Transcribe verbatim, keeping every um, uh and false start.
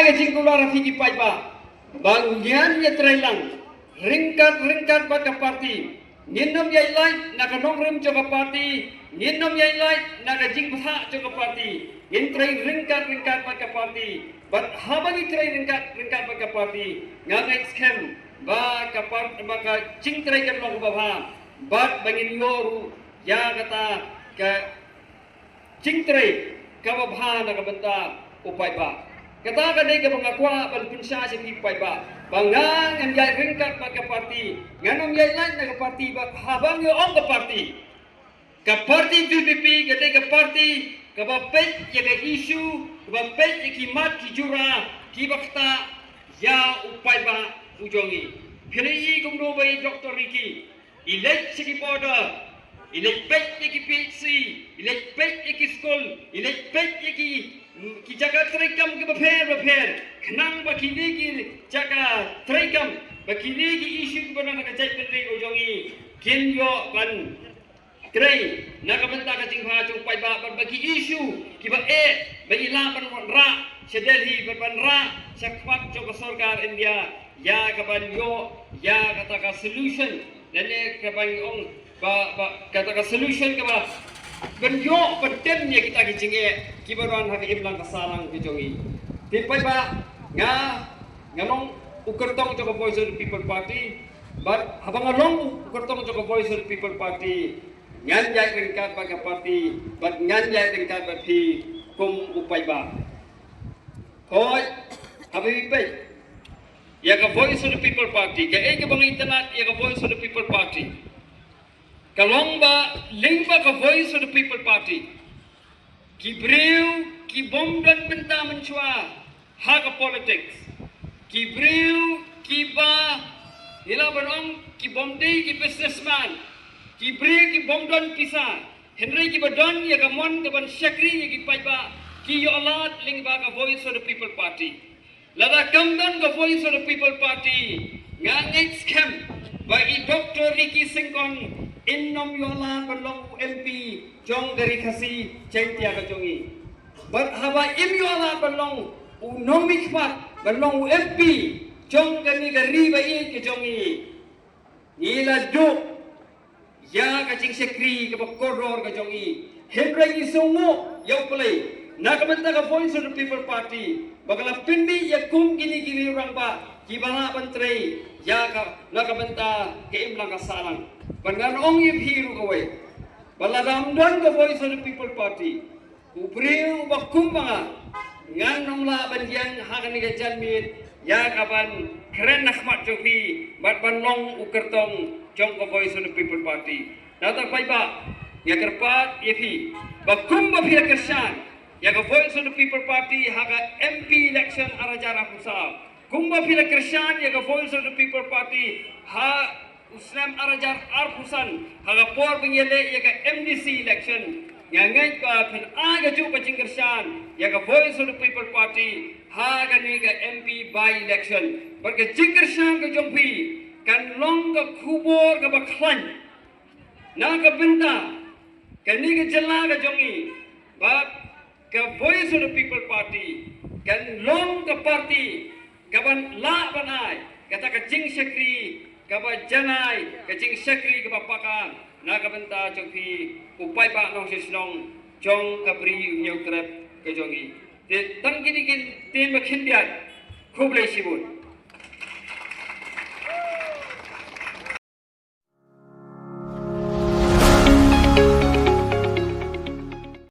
Ka jingkular ha phi ki paidbah ba ngin ïa trei lang ryngkat ryngkat bad ka party. Ngin ym ïaid lait na ka nongrim jong ka party, ngin ym ïaid lait na ka jingbthah jong ka party. Ngin trei ryngkat ryngkat bad ka party. Bad haba ngi trei ryngkat ryngkat bad ka party, nga ngeit skhem ba ka par ba ka jingtrei kan long kaba bha. Bad ba ngin ïoh ruh ïa kata ka jingtrei kaba bha na ka bynta u paidbah. Kata ka dei kaba nga kwah ban pynshai sha phi paidbah ba nga ngan ïaid ryngkat bad ka party, ngan ym ïaid lait na ka party. Bad haba ngi ong ka party, ka party V P P ka dei ka party kaba peit ïa ka issue, kaba peit ïa ki mat ki jura kiba ktah ïa u paidbah u jong ngi. Phi la ïohi kumno ba i Doctor Ricky i leit sha ki border, i leit peit ïa ki P H C, i leit peit ïa ki skul, i leit peit ïa ki, ki jaka treikam kiba pher ba pher, khnang ba kine ki jaka treikam, ba kine ki issue kiba na ka jaitbynriew u jong ngi kin ïoh ban trei na ka bynta ka jingbha jong u paidbah, bad ba ki issue kiba eh ba i lah ban rah sha Delhi, bad ban rah sha khmat jong ka sorkar India, ïa kaban ïoh ïa kata ka solution. Lane kaban ong ba, ba kata ka solution kaba ban ïoh ban tem ïa kita ki jingeh kiba don ha ka imlang ka sahlang ka jong ngi. Te paidbah, nga, nga long u kyrtong jong ka Voice of the People Party. Bad haba nga long u kyrtong jong ka Voice of the People Party, ngan ïaid ryngkat bad ka party, bad ngan ïaid ryngkat bad phi kum u paidbah. Hooid, haba phi peit ïa ka Voice of the People Party, kaei kaba nga itynnad ïa ka Voice of the People Party, ka long ba lyngba ka Voice of the People Party, ki briew ki bym don bynta mynshuwa ha ka politics, ki briew kiba, ngi lah ban ong, ki bym dei ki businessman, ki briew ki bym don pisa, hynrei kiba don ïa ka mon kaban shakri ïa ki paidbah, ki ïoh lad lyngba ka Voice of the People Party. Lada kam don ka Voice of the People Party, nga ngeit skhem ba i Doctor Ricky Syngkon in ym ïoh lad ban long u M P jong ka Ri Khasi Jaiñtia ka jong ngi. Bad haba im ïoh lad ban long u nongmihkhmat ban long u M P jong kane ka ri ba ïeit ka jong ngi, ngi la duh ïa ka jingshakri kaba kordor ka jong ngi. Hynrei ngi sngewnguh ïa U Blei na ka bynta ka Voice of the People Party ba ka la pynmih ïa kum kine ki rangbah kiba lah ban trei ïa ka, na ka bynta ka imlang ka sahlang. Bad ngan ong ïa phi ruh kawei, ba lada ym don ka Voice of the People Party, u briew uba kum ba nga, ngan ym lah ban ïeng ha kane ka janmiet ïa kaban kren ha khmat jong phi bad ban long u kyrtong jong ka Voice of the People Party. Nangta paidbah, nga kyrpad ïa phi ba kumba phi la kyrshan ïa ka Voice of the People Party ha ka M P election ar hajar arphew saw, kumba phi la kyrshan ïa ka Voice of the People Party ha u snem ar hajar arphew san ha ka por ba ngi ïaleh ïa ka M D C election, nga ngeit ba phin ai kajuh ka jingkyrshan ïa ka Voice of the People Party ha kane ka M P by election. Bad ka jingkyrshan ka jong phi kan long ka khubor kaba khlaiñ na ka bynta kane ka jylla ka jong ngi. Bad ka Voice of the People Party kan long ka party kaban lah ban ai kata ka jingshakri kaba janai, ka jingshakri kaba paka na ka bynta jong phi u paidbah nongshong shnong jong ka Bri u Hynñiewtrep ka jong ngi. Te tang kine ki ktien ba khyndiat, khublei shibun.